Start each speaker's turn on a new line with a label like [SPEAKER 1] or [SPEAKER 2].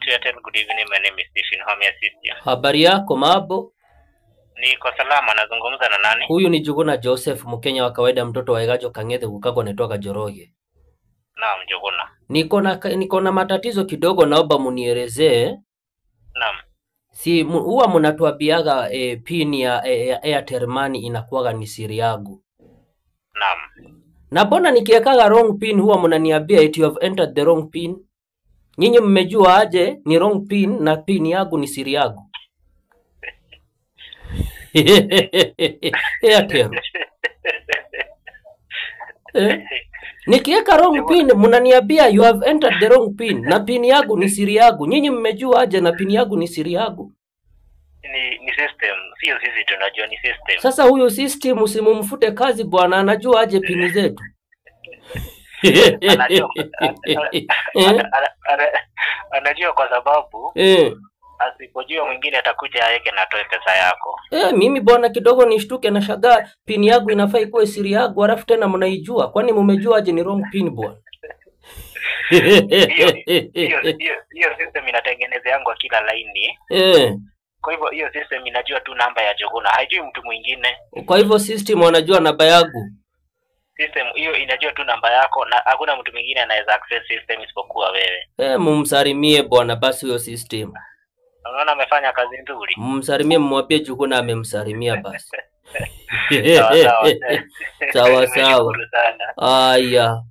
[SPEAKER 1] to Airtel. Good evening. My name is Stephen. How may I assist you?
[SPEAKER 2] Habari yako Mabo?
[SPEAKER 1] Niko salama. Nazungumza na nani?
[SPEAKER 2] Huyu ni Juguna Joseph, Mkenya wa kawaida, mtoto wa Egajo Kang'ethe, Gukagwa naitwa Joroge.
[SPEAKER 1] Naam, Juguna.
[SPEAKER 2] Niko na matatizo kidogo, naomba munielezee.
[SPEAKER 1] Naam.
[SPEAKER 2] Si huwa mnatuambiaga pin ya Airtel Money inakuwaga ni siri yangu.
[SPEAKER 1] Naam.
[SPEAKER 2] Na mbona nikiwekaga wrong pin huwa mnaniambia it you have entered the wrong pin? Nyinyi mmejua aje ni wrong pin na pin yangu ni siri yangu? Airtel. Eh? Nikiweka wrong pin mnaniambia you have entered the wrong pin na pin yangu ni siri yangu. Nyinyi mmejua aje na pin yangu ni siri yangu?
[SPEAKER 1] Ni system, sio sisi tunajua, ni system.
[SPEAKER 2] Sasa huyu system usimumfute kazi bwana, anajua aje pini zetu?
[SPEAKER 1] Anajua
[SPEAKER 2] Eh?
[SPEAKER 1] anajua kwa sababu asipojua mwingine atakuja aweke na atoe pesa yako.
[SPEAKER 2] Eh, mimi bwana kidogo nishtuke na shagaa, pin yangu inafaa ikuwe siri yangu, halafu tena mnaijua. Kwani mmejua aje ni wrong pin, bwana?
[SPEAKER 1] Hiyo system inatengeneza yangu kila laini. Kwa hivyo hiyo system inajua tu namba ya Juguna, haijui mtu mwingine.
[SPEAKER 2] Kwa hivyo system wanajua namba yangu.
[SPEAKER 1] System hiyo inajua tu namba yako na hakuna mtu mwingine anaweza access system isipokuwa wewe.
[SPEAKER 2] Eh, mumsalimie bwana basi huyo system.
[SPEAKER 1] Unaona amefanya kazi nzuri.
[SPEAKER 2] Mumsalimie, mmwambie Juguna amemsalimia basi.
[SPEAKER 1] Sawa sawa.
[SPEAKER 2] Sawa sawa.
[SPEAKER 1] Nimeshukuru sana.
[SPEAKER 2] Aya.